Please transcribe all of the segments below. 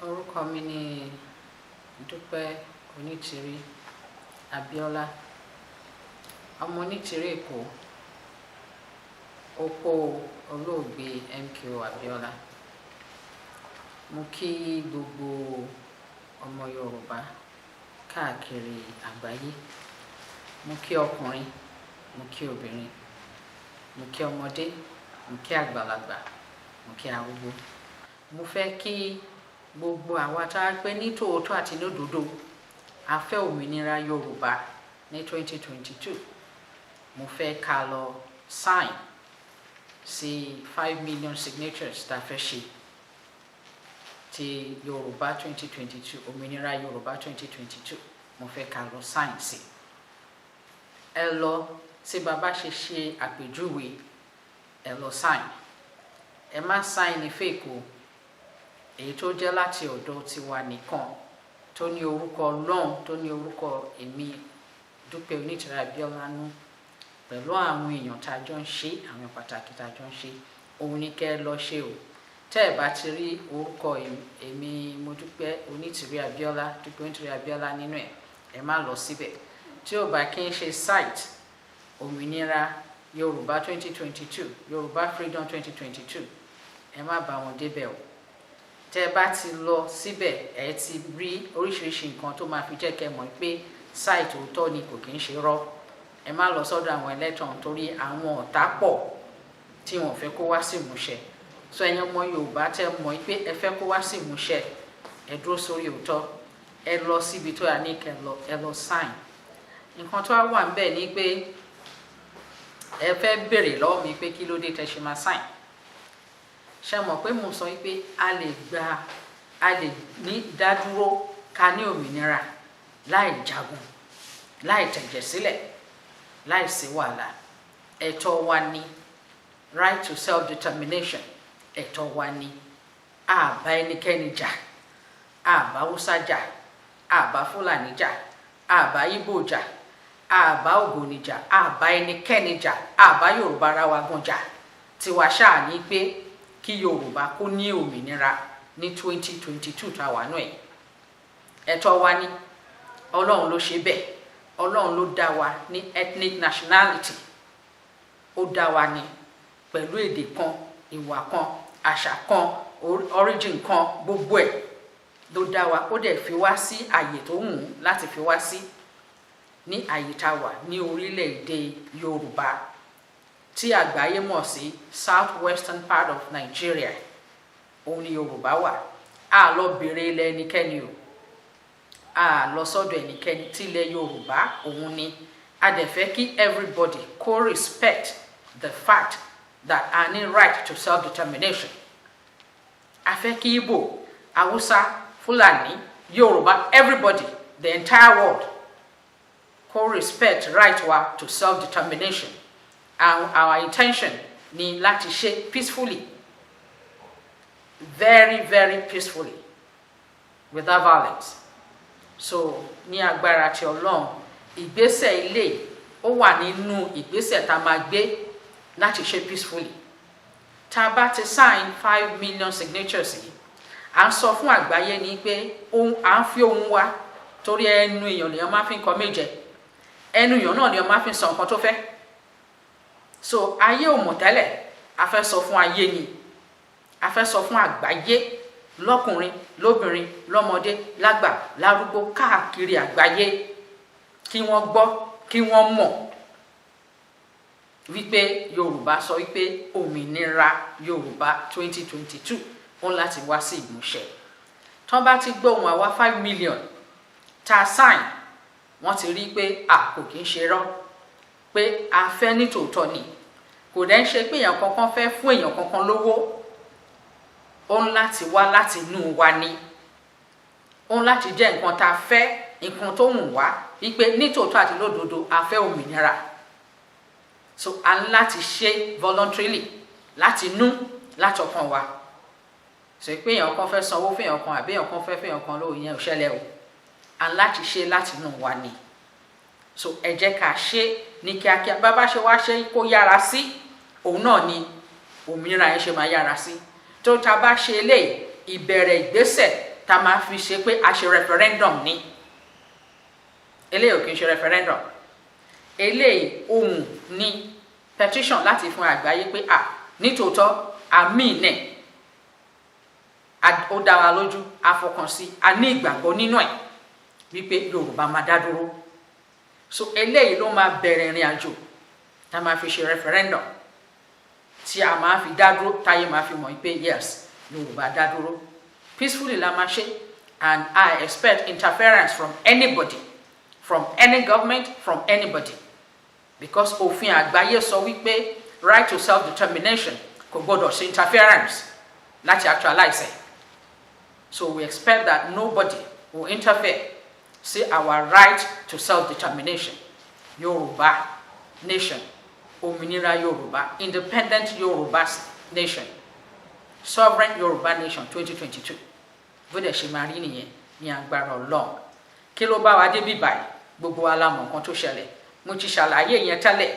Orúkọ mi ni Dúpẹ́ Onítìrí Abíọ́lá, ọmọ Onítìrí Èkó, opó olóògbé MKO Abíọ́lá. Mo kí gbogbo ọmọ Yorùbá káàkiri àgbáyé. Mo kí ọkùnrin, mo kí obìnrin, mo kí ọmọdé, mo kí àgbàlagbà, mo kí arúgbó. Mo fẹ́ kí gbogbo àwa tá a pé ní tòótọ́ àti lódodo a fẹ́ òmìnira Yorùbá ní 2022. Mo fẹ́ ká lọ sign sí 5 million signatures tá a fẹ́ ṣe ti Yorùbá 2022, òmìnira Yorùbá 2022. Mo fẹ́ ká lọ sign sí. Ẹ lọ tí bàbá ṣe ṣe àpèjúwe, ẹ lọ sign. Ẹ má sign ní fake o. Èyí tó jẹ́ láti ọ̀dọ̀ tiwa nìkan, tó ní orúkọ Ọlọ́run, tó ní orúkọ èmi Dúpẹ́ Onítìrí Abíọ́lá nú, pẹ̀lú àwọn èèyàn tá a jọ ń ṣe, àwọn pàtàkì tá a jọ ń ṣe, òun ni kẹ́ ẹ lọ ṣe o. Tẹ́ ẹ bá ti rí orúkọ èmi Modúpẹ́ Onítìrí Abíọ́lá, Dúpẹ́ Onítìrí Abíọ́lá nínú ẹ̀, ẹ má lọ síbẹ̀. Tí ò bá kí ń ṣe site òmìnira Yorùbá 2022, Yorùbá Freedom 2022, ẹ má bá wọn débẹ̀ o. Tẹ́ ẹ bá ti lọ síbẹ̀, ẹ ti rí oríṣiríṣi nǹkan tó máa fi jẹ́ kẹ́ mọ̀ pé site òótọ́ ni, kò kí ń ṣe rọ́. Ẹ má lọ sọ́dọ̀ àwọn ẹlẹ́tàn, torí àwọn ọ̀tá pọ̀ tí wọ́n fẹ́ kó wá sí ìmúṣẹ. So ẹ̀yin ọmọ Yorùbá tẹ́ mọ̀ pé ẹ fẹ́ kó wá sí ìmúṣẹ, ẹ dúró sórí òótọ́, ẹ lọ síbi tó yà ní kẹ́ lọ, ẹ lọ sign. Nǹkan tó wà ń bẹ̀ ni pé ẹ fẹ́ béèrè lọ́wọ́ mi pé kí ló dé tẹ́ ṣe máa sign. Ṣe mọ̀ pé mo sọ pé a lè gba, a lè ní dádúró, ká ní òmìnira láì jagun, láì tẹ̀jẹ̀ sílẹ̀, láì sí wàhálà. Ẹ̀tọ́ wa ni right to self-determination, ẹ̀tọ́ wa ni. A bá ẹnikẹ́ni jà, a bá Haúsá jà, a bá Fúlàní jà, a bá Ìgbò jà, a bá Ògòní jà, a bá ẹnikẹ́ni jà, a bá Yorùbá ara wa gan jà. Tiwa ṣáà ní pé kí Yorùbá kó ní òmìnira ní 2022 tá a wà náà yìí. Ẹ̀tọ́ wa ni. Ọlọ́run ló ṣe bẹ́ẹ̀. Ọlọ́run ló dá wa ní ethnic nationality. Ó dá wa ní pẹ̀lú èdè kan, ìwà kan, àṣà kan, origin kan, gbogbo ẹ̀ ló dá wa. Ó dẹ̀ fi wá sí àyè tó wù ú láti fi wá sí, ní àyè tá a wà ní orílẹ̀-èdè Yorùbá tí àgbáyé mọ̀ sí south western part of Nigeria. Òun ni Yorùbá wà. A lọ bèrè ilẹ̀ ẹnikẹ́ni o, a lọ sọ́dọ̀ ẹnikẹ́ni. Tílẹ̀ Yorùbá òun ni. A dẹ̀ fẹ́ kí everybody kó respect the fact that a ní right to self-determination. A fẹ́ kí Igbo, Hausa, Fulani, Yorùbá, everybody, the entire world, kó respect right wa to self-determination. And our intention ni láti ṣe peacefully, very very peacefully, without violence. So ní agbára ti Ọlọ́run, ìgbésẹ̀ ilé ó wà nínú ìgbésẹ̀ tá a máa gbé láti ṣe peacefully. Tá a bá ti sign 5 million signatures yìí, à ń sọ fún àgbáyé ni pé ohun à ń fi ohun wa, torí ẹnu èèyàn lèèyàn máa fi ń kọ méje, ẹnu èèyàn náà lèèyàn máa fi ń sọ nǹkan tó fẹ́. So ayé ò mọ̀ tẹ́lẹ̀, a fẹ́ sọ fún ayé ni, a fẹ́ sọ fún àgbáyé, lọ́kùnrin, lóbìnrin, lọ́mọdé, lágbà, lárúgbó, káàkiri àgbáyé, kí wọ́n gbọ́, kí wọ́n mọ̀ wípé Yorùbá sọ wípé òmìnira Yorùbá 2022 ó láti wá sí ìmúṣẹ. Tán bá ti gbọ́ ohùn àwa 5 million tá a sign, wọ́n ti rí pé a kò kí ń ṣe rọ́, pé a fẹ́ ní tòótọ́ ni. Kò dẹ́ ń ṣe pé èèyàn kankan fẹ́ fún èèyàn kankan lówó. Ó ń láti wá láti inú wa ni. Ó ń láti jẹ́ nǹkan tá a fẹ́, nǹkan tó wù wá, wípé nítòótọ́ àti lódodo a fẹ́ òmìnira. So a ń láti ṣe voluntarily, láti inú, láti ọkàn wa. Sọ pé èèyàn kan fẹ́ sanwó fún èèyàn kan, àbí èèyàn kan fẹ́ fún èèyàn kan lówó, ìyẹn ò ṣẹlẹ̀ o. A ń láti ṣe láti inú wa ni. So ẹ jẹ́ ká ṣe ní kíákíá. Bá bá ṣe wá ṣe kó yára sí, òun náà ni òmìnira yẹn ṣe máa yára sí. Tó ta bá ṣe eléyìí, ìbẹ̀rẹ̀ ìgbésẹ̀ Tá a máa fi ṣe pé a ṣe referendum ní. Eléyìí ò kì í ṣe referendum. Eléyìí, ohun ní petition láti fún àgbáyé pé à nítòótọ́ àmì ìnẹ̀, ó dá wa lójú, a fọkàn sí, a ní ìgbàgbọ́ nínú ẹ̀ wípé Yorùbá máa dá dúró. So eléyìí ló máa bẹ̀rẹ̀ ìrìn àjò tá a máa fi ṣe referendum, tí a máa fi dá dúró, táyé máa fi mọ̀ pé yes, Yorùbá dá dúró. Peacefully la máa ṣe, and I expect interference from anybody, from any government, from anybody, because òfin àgbáyé sọ wípé right to self-determination, kò gbọdọ̀ sí interference láti actualize it. So we expect that nobody will interfere sí our right to self-determination. Yorùbá nation, òmìnira Yorùbá, independent Yorùbá nation, sovereign Yorùbá nation, 2022. Bó dẹ̀ ṣe máa rí nìyẹn ní agbára Ọlọ́run. Kí ló bá wa dé bí báyìí? Gbogbo wa la mọ̀ nǹkan tó ṣẹlẹ̀. Mo ti ṣàlàyé yẹn tẹ́lẹ̀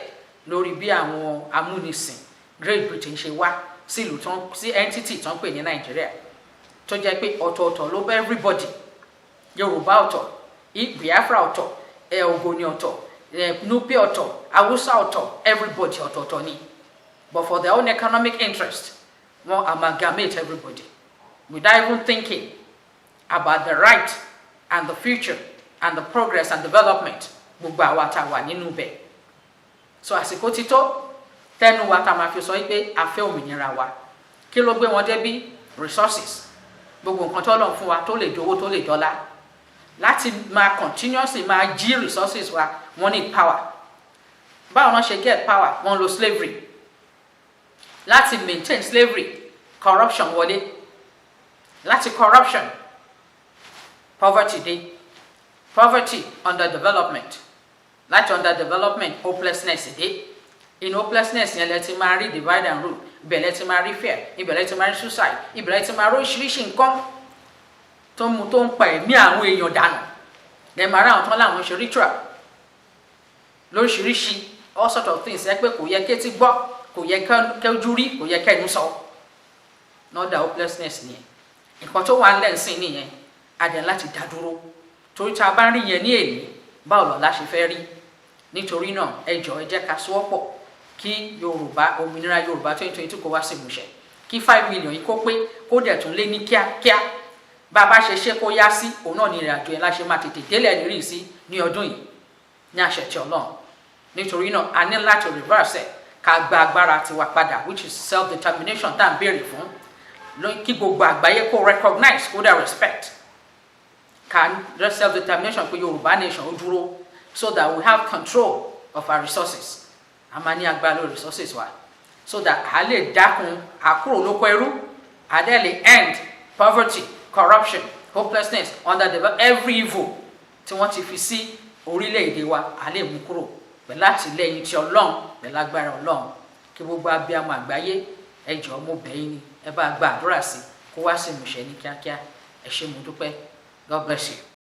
lórí bí àwọn amúnisìn Great Britain ṣe wá sílùú tán, sí entity tán pè ní Nàìjíríà, tó jẹ́ pé ọ̀tọ̀ọ̀tọ̀ ló bá everybody. Yorùbá ọ̀tọ̀, Biafra ọ̀tọ̀, ẹ Ogoni ọ̀tọ̀, ẹ Nupe ọ̀tọ̀, Hausa ọ̀tọ̀, everybody ọ̀tọ̀ọ̀tọ̀ ni. But for their own economic interest, wọ́n amalgamate everybody without even thinking about the right and the future and the progress and development gbogbo àwa tá a wà nínú bẹ̀. So àsìkò ti tó tẹnu wa tá a máa fi sọ pé a fẹ́ òmìnira wa. Kí ló gbé wọn débí? Resources, gbogbo nǹkan tó lọ́n fún wa, tó lè dowó, tó lè dọ́là, láti máa continuously máa jí resources wa. Wọ́n need power. Báwo wọ́n ṣe get power? Wọ́n lo slavery láti maintain slavery. Corruption wọlé. Láti corruption, poverty dé. Poverty, underdevelopment. Láti underdevelopment, hopelessness dé. In hopelessness yẹn lẹ ti máa rí divide and rule, ibẹ̀ lẹ ti máa rí fear, ibẹ̀ lẹ ti máa rí suicide, ibẹ̀ lẹ ti máa rí oríṣiríṣi nǹkan tó ń mu, tó ń pa ẹ̀mí àwọn èèyàn dànù. Lẹ máa rí àwọn tó ń láwọn ṣe ritual lóríṣiríṣi, all sort of things ẹ pé kò yẹ kétí gbọ́, kò yẹ kẹ́jú rí, kò yẹ kẹ́nu sọ. Not the hopelessness nìyẹn. Nǹkan tó wà ń lẹ́sìn nìyẹn. A dẹ̀ láti dá dúró, torí tá a bá rí yẹn ní èní, báwo lọ́la ṣe fẹ́ rí? Nítorí náà, ẹ jọ̀ọ́, ẹ jẹ́ ká sowọ́pọ̀ kí Yorùbá, òmìnira Yorùbá 2022 kó wá sí ìmúṣẹ, kí 5 million yìí kó pé, kó dẹ̀ tún lé ní kíákíá. Bá a bá ṣe ṣe kó yá sí, òun náà ní ìrìn àjò yẹn láṣẹ máa tètè délẹ̀ nírì sí ní ọdún yìí ní àṣẹ tí Ọlọ́run. Nítorí náà, a ní láti reverse ẹ̀, ká gba agbára tiwa padà, which is self determination tá à ń béèrè fún, kí gbogbo àgbáyé kó recognize, kó dẹ̀ respect, ká self determination pé Yorùbá nation ó dúró, so that we have control of our resources. A máa ní agbára lórí resources wa, so that a lè dákun àkúrò lóko ẹrú, a dẹ̀ lè end poverty, corruption, hopelessness, underdevelopment, every evil tí wọ́n ti fi sí orílẹ̀-èdè wa, a lè mú kúrò pẹ̀lú àtìlẹ́yìn tí Ọlọ́run, pẹ̀lú agbára Ọlọ́run. Kí gbogbo abiyamọ àgbáyé, ẹ jọ̀ọ́, mo bẹ̀ yín ni, ẹ bá gba àdúrà sí kó wá sí ìmúṣẹ ní kíákíá. Ẹ ṣé, mo dúpẹ́. God bless you.